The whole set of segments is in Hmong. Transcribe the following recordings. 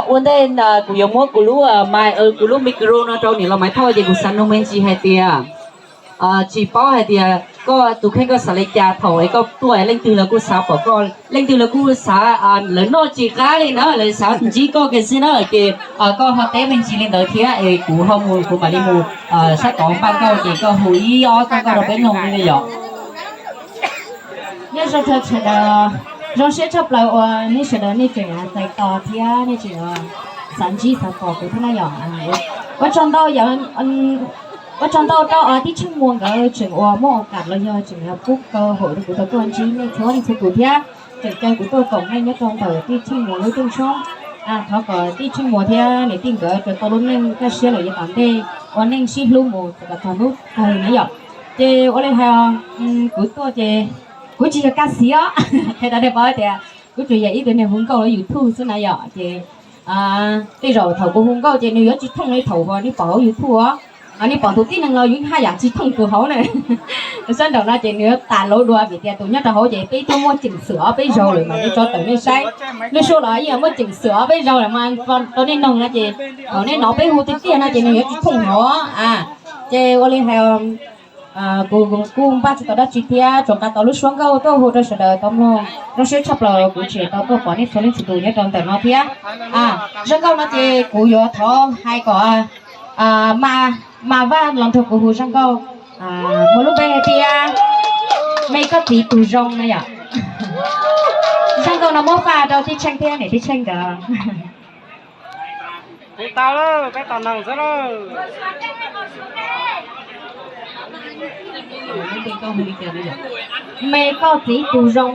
Ua ntej kuv yuav muab kuv lub, kuv lub micro no rau niam laus Maiv Thoj ces kuv xav nug me ntsis hais tias, tsis paub hais tias koj tus kheej koj xav li cas thaum es koj tuaj, leej twg los kuj xav pom koj, leej twg los kuj xav, lawv noj tsis qab li na, lawv xav ntsib koj kiag xwb na, ces koj ho teb me ntsis li ntawd thiab es kuv ho mus, kuv mam li mus saib tov npaj nkauj ces koj hu ib ob txoj nkauj rau peb mloog li yom. Nyob zoo sawv daws, zoo siab tshaj plaws uas nej sawv daws nej tseem txais tos thiab nej tseem xav ntsib xav pom kuv thiab na yom. Ua tsaug ntau, ua tsaug ntau rau tij Tsheej Muas nkawd tseem uas muaj o kam los yog tseem pub kaw hauj rau kuv tau tuaj ntsib nej txhua leej txhua tus thiab tseem caw kuv tuaj koom nej nyob rau ntawm tij Tsheej Muas lub rooj tshoob. Thov kom tij Tsheej Muas thiab niam tij nkawd rau tau lub neej kaj siab lawm yav tom ntej ua neej sib hlub mus kom txog hnub kawg na yom. Ces ua li hais, kuv tuaj ces kuv tsis yog kaj xiv os, qhia rau nej paub tias kuv tsuas yog ib tug neeg hu nkauj hauv YouTube xwb na yom. Ces tej zaum thaum kuv hu nkauj ces nws yuav tsis thooj li thaum uas nej pom hauv YouTube os. Nej pom tus tib neeg los yuav haj yam tsis thooj tus hauv na. Sab nraum no ces nws yuav tas lauv dua vim tias tus nyob rau hauv ces peb twb muaj ceem xwm ob peb zaug lawm mas nej tso tawm nej saib. Lub suab los yeej muaj ceem xwm ob peb zaug lawm mas rau nej noog no ces thaum nej hnov peb hu tiag tiag no ces nws yuav tsis thooj hauv. Ces ua li hais, kuv kuj npaj tsis tau dab tsi thiab tsuas nqa tau lub suab nkauj tuaj hu rau sawv daws tau mloog. Zoo siab tshaj plaws kuv tseem tau tuaj pom nej txhua leej txhua tus nyob rau ntawm no thiab. Zaj nkauj no ces kuv yuav thov hais kom Mas Vaj los nrog kuv hu zaj nkauj, muaj lub npe hais tias Me koj txiv tus zoo no yom. Zaj nkauj no muab faj rau tij Tsheej thiab niam tij Tsheej nkawd. Kuv tau lawm, peb tau noog xwb lawm. Me koj txiv tus zoo.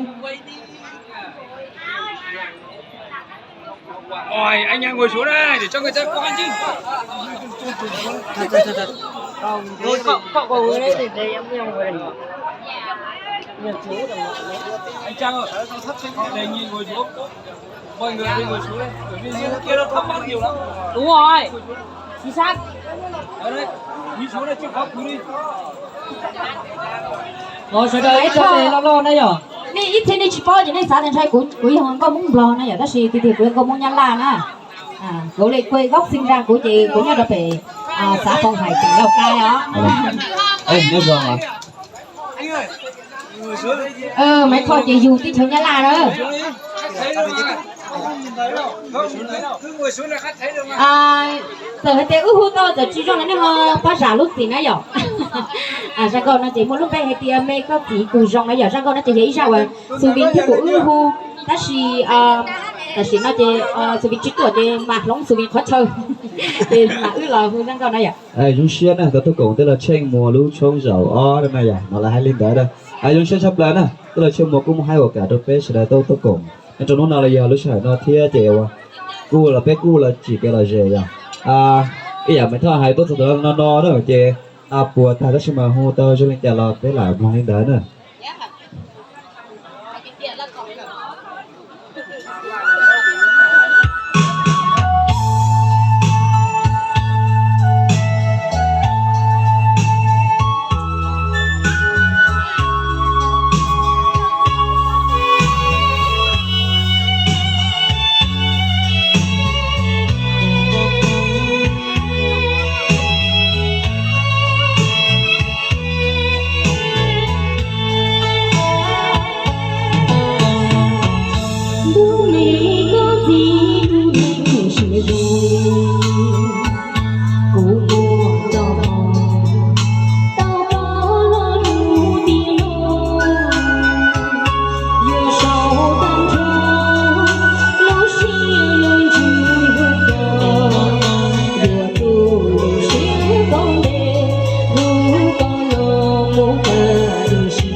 Đúng rồi, chính xác. Ov, sawv daws ib txhia nej loj loj na yom. Nej ib txhia nej tsis paub ces nej xav tias ntshai kuv, kuv yog nkauj Hmoob Nplog na yom, tab sis tiag tiag kuv yog nkauj Hmoob Nyab Laj na. Kuv li kuj gốc sinh ra kuv ces kuv nyob rau pem xav Phong Hải tỉnh Lào Cai os. Maiv Thoj ces yug teb chaws Nyab Laj na. Txawm hais tias wb hu tau txawm tsis zoo los nej ho pab zam lub txim na yom. Zaj nkauj no ces muaj lub npe hais tias Me koj txiv tus zoo na yom. Zaj nkauj no ces yog ib zaj uas xu vin thiab kuv wb hu, tab sis tam sim no ces xu vin tsis tuaj ces mas hloov xu vin qhov chaw, ces mas wb los hu zaj nkauj na yom. Zoo siab na, tau tuaj koom tej los Tsheej Muas lub tshoob zaum ob na yom, no lawv hais li ntawd na. Zoo siab tshaj plaws na, tej los Tsheej Muas kuj muaj haib ua kam rau peb sawv daws tau tuaj koom nyob rau hnub no los yog lub sij hawm no thiab ces kuj los peb kuj los tsim kev lom zem yom. Ib yam Maiv Thoj hais tuaj txog tom no no na ces puas tag tab sis mas hu tau zoo li cas los peb lam mloog li ntawd na. Ntuj me koj txiv tus neeg siab zoo, kuv muaj txoj hmoo tau pom los lub tiaj loj, yuav sau tag nrho lub siab lub ntsws hlub koj, yuav tu lub siab tau ntev hlub koj no mus tag ib sim.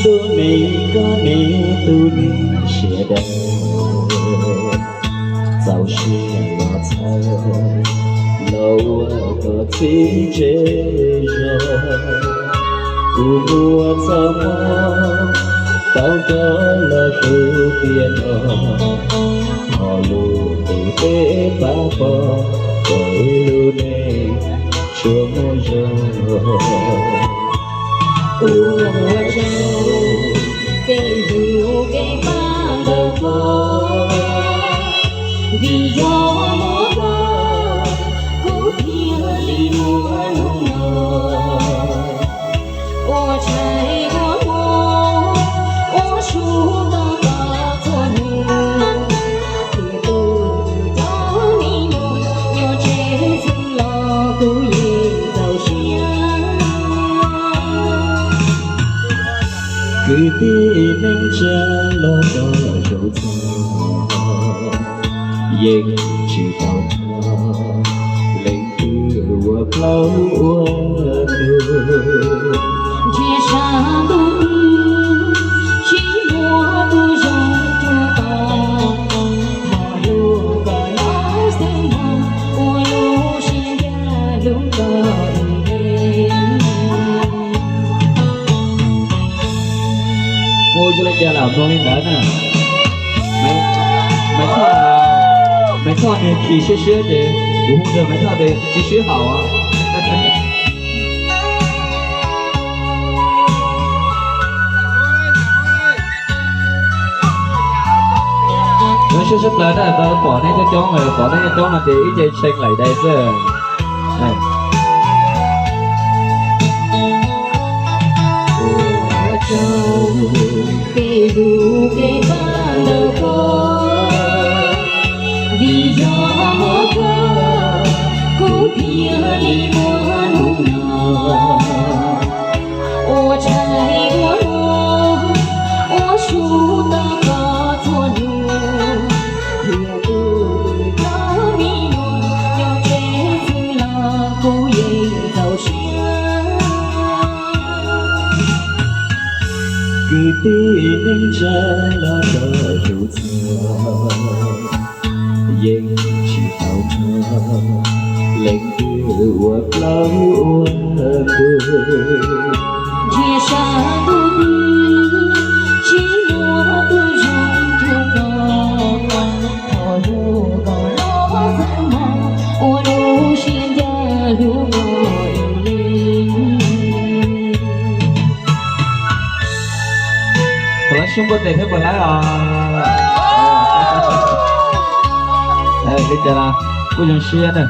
Ntuj me koj me tus neeg siab dawb, txaus siab los txhawb los ua koj txiv tsev zog. Kuv muaj txoj hmoo tau koj los hlub tiag no, thov lub ntuj peb pab pom kom wb lub neej tsuas muaj zoo. Ua tsaug Kwv tij neej tsa los tau zaum txog, yeej tsis tau hnov leej twg ua plaub ua ntug. Ntsia sab ntuj twg, tsis muaj tus zoo cuag koj, thov lub koj los xwb mog, ua lub siab ncav hlub koj ib leeg. Ua zoo li cas lam mloog li ntawd na. Maiv Thoj, Maiv Thoj niag khi siab siab ces kuv hu nrog Maiv Thoj tias tsis sib haum. Nyob siab sab plaws na, tau pom nej coob coob, pom nej coob coob no ces ib ce tshee laim dais xwb. Rau peb lub peb pab ntawm koj, vim yog muaj koj kuv thiaj li muaj hnub no. Ua tshais ua lub, ua su tau koj txhua hnub, thiab tus koj me nyuam nyob tsev xwb los kuv yeej txaus siab. Kwv tij neej tsa los tau zaum txog, yeej tsis tau hnov leej twg ua plaub ua ntug. Ntsia sab ntuj twg, tsis muaj tus zoo cuag koj, thov lub koj los xwb mog, ua lub siab ncav hlub koj ib leeg. Puas lab xyoob npuaj tes thiab puas lab os? Li cas los kuj zoo siab na,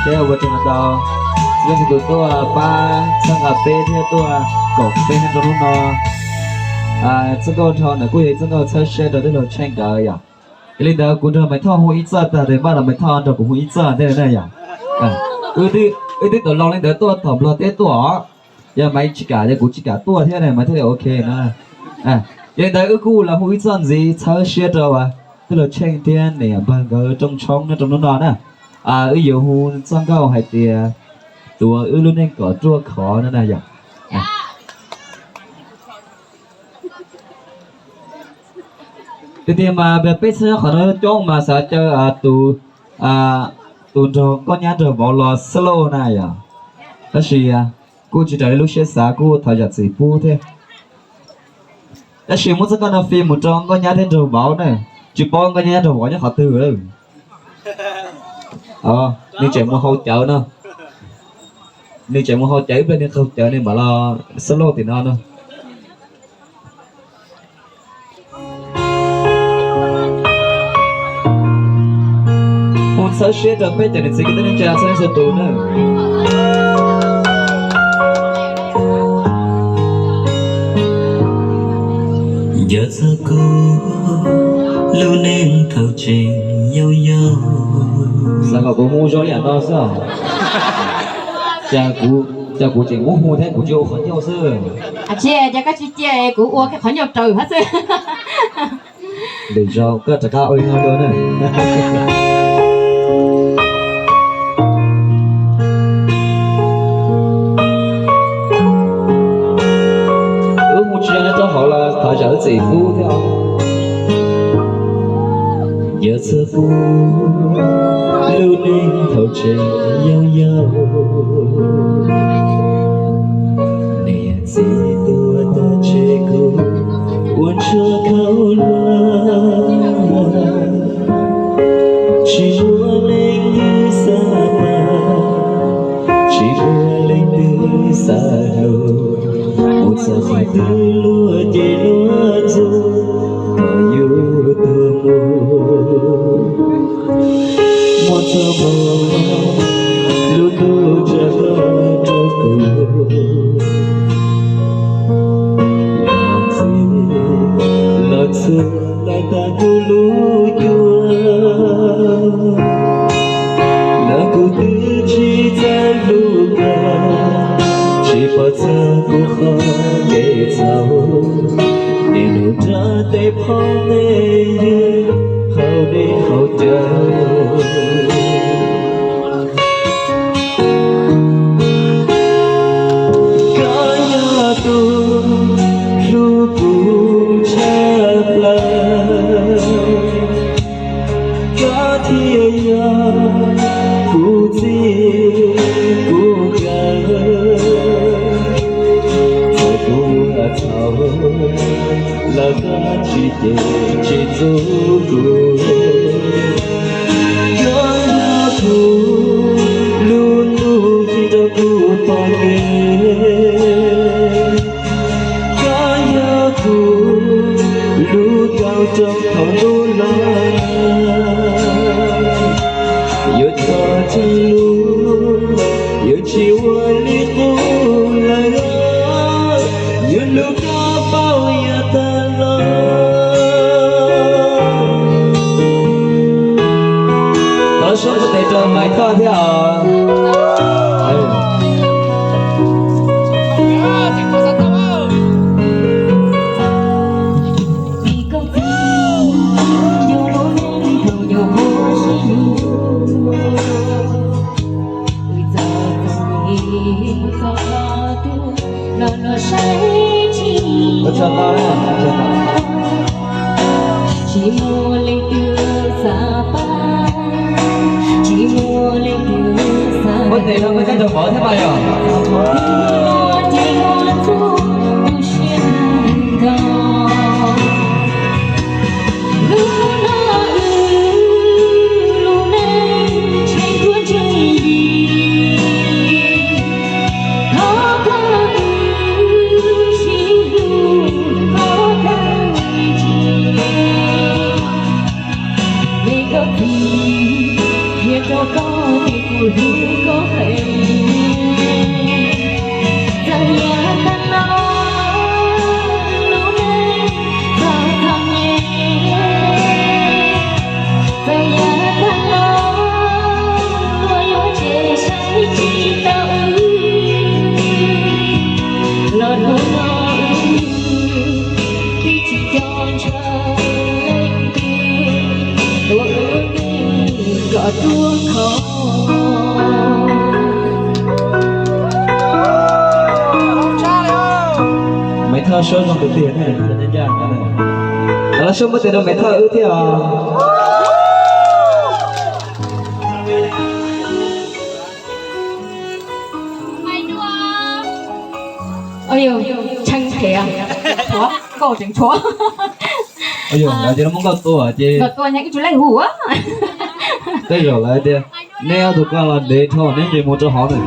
thiab ua tsaug ntau txhua leej txhua tus tuaj pab txhawb nqa peb thiab tuaj koom peb nyob rau hnub no. Txoj nkauj dhau ntawd kuj yog ib txoj nkauj txhawb siab rau tij laug Tsheej nkawd yom. Yog li ntawd kuv nrog Maiv Thoj hu ib txoj tag, Maiv Thoj los Maiv Thoj nrog kuv hu ib txoj thiab na yom. Wb twb tau loo li ntawd tuaj tom Nplog teb tuaj os. Yog Maiv tsis kam ces kuv tsis kam tuaj thiab na, Maiv thiaj li ok no. Yog li ntawd wb kuj los hu ib txoj ntxiv txhawb siab rau tij laug Tsheej thiab niam npawg nkawd rooj tshoob nyob rau hnub no na. Wb yuav hu txoj nkauj hais tias tuav wb lub neej kom ruaj khov no na yom. Tiag tiag mas peb txhawb qhov no coob mas xav caw tus, tus nraug Nkauj Nyab nraug Vauv los solo na yom. Tab sis kuj tsis raws li lub siab xav, kuj thov zam txim pub thiab. Tab sis muab txoj nkauj no fij mus rau Nkauj Nyab thiab nraug Vauv na, tsis paub Nkauj Nyab nraug Vauv nyob qhov twg lawm. Nws tseem mus haus cawv no, nws tseem mus haus cawv, ib pliag nws haus cawv nws mam los solo tim no no. Hu txhawb siab rau peb cov niam txiv kwv tij neej tsa txhua leej txhua tus na. Nco txog kuv lub neej thaum tseem yau yau. Xav kom kuv hu zoo li no xwb. Cas kuv tseem muab hu thiab kuv tsis ua qhov ncauj xwb. Tsis, ces koj tsis cia kuv ua kiag qhov ncauj raws hab xwb. Lwm zaus koj rov qab ua li no dua na. Wb mus tsis zoo nyob rau hauv los thov zam wb txim pub thiab os. Yog txog kuv lub neej thaum tseem yau yau, niam txiv tuaj tag tseg kuv ua ntshav khaub hlab. Tsis muaj leej twg xav pab, tsis muaj leej twg xav hlub, mus txog qhov twg luag ces luag ntxub kom yus tuag mus. Muab txoj hmoo lub ntuj tsa tuaj rau kuv, los txhua los txhua los tag kuv lub cua. Los kuv twb tsis txawj hlub koj, tsis pom txog kuv kev txhaum, niaj hnub nrog tej phooj tej ywg haus dej haus cawv. Koj yog tus hlub kuv tshaj plaws, koj thiaj yog kuv txij kuv nkawm. Txawm kuv ua txhaum los koj tsis cem tsis txuv kuv. Koj yog kuv lub ntuj rau kuv pom kev, koj yog kuv lub kaus rau thaum ntuj los. Yuav thov txhua lus, yuav tsis ua li qub lawm, yuav hlub koj paub yog tag los. Thov suab npuaj tes rau Maiv Thoj thiab os. Ua tsaug ntau na, ua tsaug ntau. Muab tes rau koj coj nraug vauv thiab mas yog. Txawm yog tag los luag yuav tseem saib tsis taus wb, los hnub no wb twb tsis nco ntshaw leej twg, ua wb neej kom ruaj khov. Maiv Thoj suab zoo tiag tiag ne, ncaj ncaj. Los suab npuaj tes rau Maiv Thoj wb thiab os. Ua yog tshee phem, tshuav nkauj tseem tshuav. Ua yog lawv tias muab nkauj tua ces tua ib tug leej hu. Tej zaum lawv tias neb ob tug koj los ntev dhau neb nce mus rau hauv na.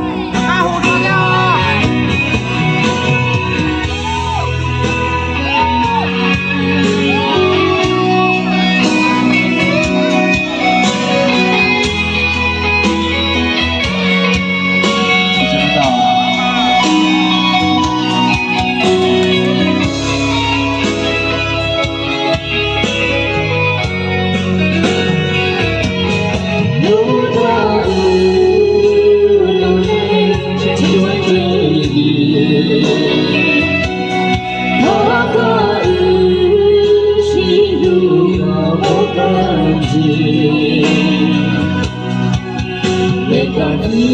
Peb koj ntxim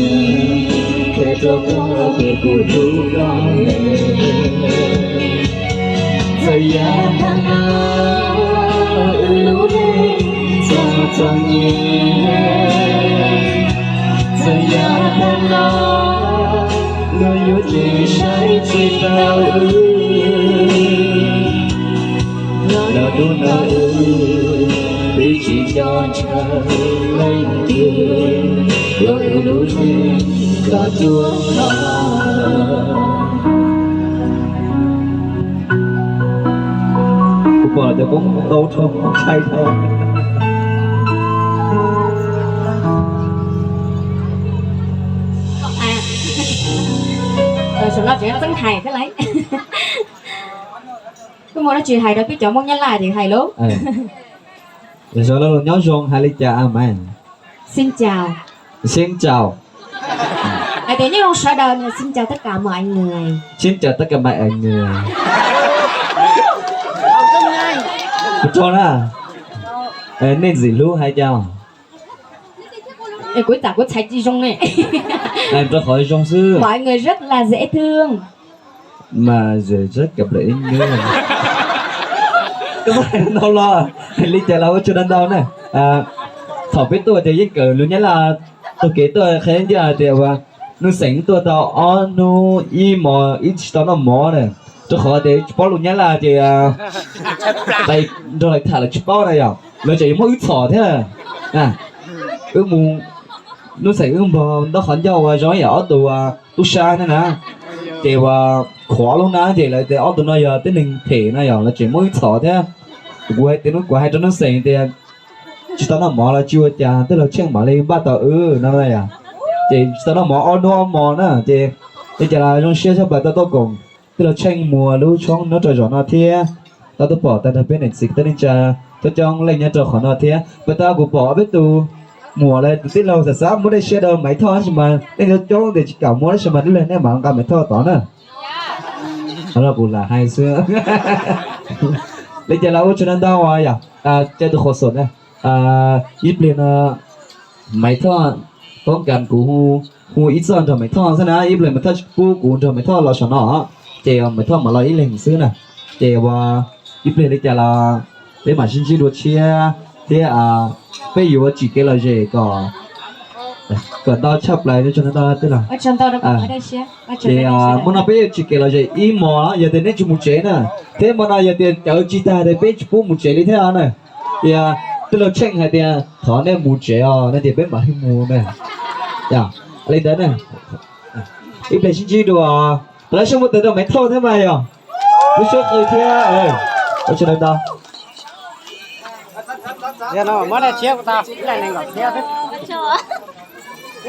qhia rau koj tias kuv hlub koj. Txawm yog tag los wb lub neej txom txom nyem, txawm yog tag los luag yuav tseem saib tsis taus wb. Los hnub no wb twb tsis nco ntshaw leej twg, ua wb lub neej kom ruaj khov. Kuv pom cov koob tau rau ntshai dhau. Saum no tseem txeeb hais thiab lauj. Koj muaj dab tsi hais rau peb cov Hmoob Nyab Laj ces hais lauj. Zaum no los nyob zoo hais li cas a Maiv? Xin chào. Xin chào. Hais tias nyob zoo sawv daws nè, xin chào tất cả mọi người. Xin chào tất cả mọi người. Kuv tso na. Nej ntxim hlub hais cas? Kuv tam kuv txhais tsis zoo ne. Rau qhov zoo xwb. Mọi người rất là dễ thương. Mà dễ rất cặp đôi ít ngứa. Koj hais no los, li cas los ua tsaug ntau ntau na. Thaum peb tuaj ces yeej kawm lus Nyab Laj taug kev tuaj, qhia ncaj hais tias Nuj Xeem tuaj tau ob hnub ib hmos ib tsis tau noj mov na, rau qhov tias tsis paub lus Nyab Laj ces nrog lawv tham lawv tsis paub na yom, lawv tseem yuav muab wb txhom thiab. Wb mus, Nuj Xeem wb npog ntaub qhov ncauj uas zoo ib yam ob tug tub sab na na, ces uas khuam ob lub hnab ces lawv tias ob tug no yog tib neeg phem na yom, lawv tseem muab wb txhom thiab. Kuv hais tias, kuv hais rau Nuj Xeem tias tsis tau noj mov los tsis ua cas, tej laug Tsheej mam li npaj tau wb no na yom. Ces tsis tau noj mov ob hnub ob hmos na ces, li cas los zoo siab tshaj plaws tau tuaj koom tej laug Tsheej Muas lub tshoob nyob rau zaum no thiab tau tuaj pom tag nrho peb niam txiv kwv tij neej tsa coob coob leej nyob rau qhov no thiab. Puas tau kuv pom peb tus Muas lawv tus tij laug xav xav muab dej siab rau Maiv Thoj tab sis mas nej coob coob ces tsis kam muab tab sis mas nej lam, nej mam nqa Maiv Thoj tod na. Los kuv lam hais xwb. Li cas los ua tsaug ntau ntau yom, cia tus qhuas xom na. Ib pliag no Maiv Thoj toob kas kuv hu ib txoj nrog Maiv Thoj xwb na, ib pliag Maiv Thoj tsis pub kuv nrog Maiv Thoj los saum no ces Maiv Thoj mam los ib leeg xwb na. Ces ua ib pliag li cas los peb mam sib ntsib dua tshiab thiab peb yuav tsim kev lom zem kom, kom ntau tshaj plaws no tso ntau tej los. Ces hmo no peb yuav tsim kev lom zem ib hmos yog tias nej tsis mus tsev na, thiab hmo no yog tias cawv tsis tag tias peb tsis pub mus tsev li thiab na. Tias tij laug Tsheej hais tias thov nej mus tsev os no ces peb mam li mus na. Li ntawd na, ib pliag sib ntsib dua. Rov qab sib muab tes rau Maiv Thoj thiab mas yog lub suab qw thiab. Ua tsaug ntau ntau.